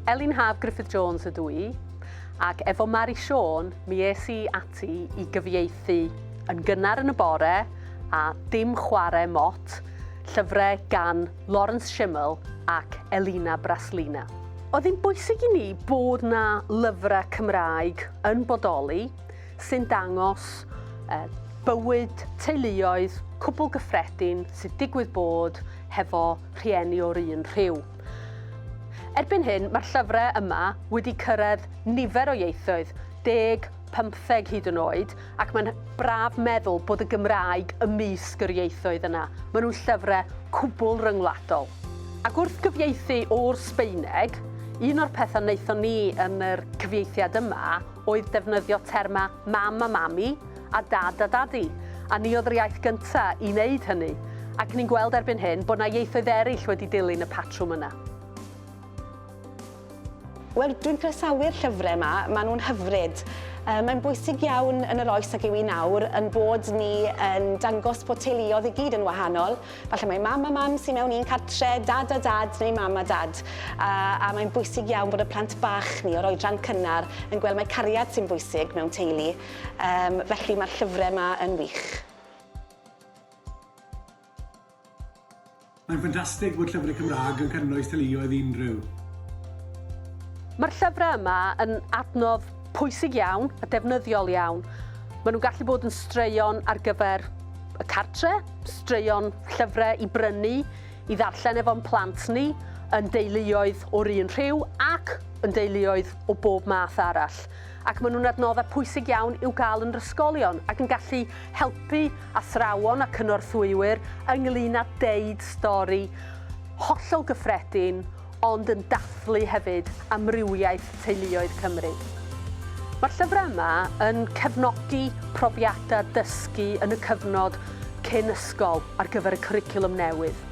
Elin Haf Griffith Jones ydw i, ac efo Mari Siôn mi es i ati i gyfieithu yn gynnar yn y bore a dim chwarae mot, llyfrau gan Lawrence Schimmel ac Elina Braslina. Oedd hi'n bwysig i ni bod 'na lyfrau Cymraeg yn bodoli sy'n dangos bywyd teuluoedd cwbl gyffredin sy'n digwydd bod hefo rhieni o'r un rhyw. Erbyn hyn, mae'r llyfrau yma wedi cyrraedd nifer o ieithoedd, deg, pymtheg hyd yn oed, ac mae'n braf meddwl bod y Gymraeg ymysg yr ieithoedd yna. Maen nhw'n llyfrau cwbl ryngwladol. Ac wrth gyfieithu o'r Sbaeneg, un o'r pethau wnaethon ni yn yr cyfieithiad yma oedd defnyddio termau mam a mami, a dad a dadi. A ni oedd yr iaith gynta i wneud hynny. Ac ni'n gweld erbyn hyn bod 'na ieithoedd eraill wedi dilyn y patrwm yna. Wel, dwi'n croesawu'r llyfrau yma, maen nhw'n hyfryd. Mae'n bwysig iawn yn yr oes ag yw hi nawr yn bod ni yn dangos bod teuluoedd i gyd yn wahanol. Falle mai mam a mam sydd mewn un cartre, dad a dad neu mam a dad. A, a mae'n bwysig iawn bod y plant bach ni o'r oedran cynnar yn gweld mai cariad sy'n bwysig mewn teulu. Yym, felly mae'r llyfrau 'ma yn wych. Mae'n ffantastig bod llyfrau Cymraeg yn cynnwys teuluoedd unrhyw. Mae'r llyfrau yma yn adnodd pwysig iawn a defnyddiol iawn. Maen nhw'n gallu bod yn straeon ar gyfer y cartre, straeon llyfrau i brynu, i ddarllen efo'n plant ni, yn deuluoedd o'r un rhyw ac yn deuluoedd o bob math arall. ac maen nhw'n adnoddau pwysig iawn i'w gael yn yr ysgolion ac yn gallu helpu athrawon a cynorthwywyr ynglyn â deud stori hollol gyffredin ond yn dathlu hefyd amrywiaeth teuluoedd Cymru. Mae'r llyfrau yma yn cefnogi profiadau dysgu yn y cyfnod cyn ysgol ar gyfer y cwricwlwm newydd.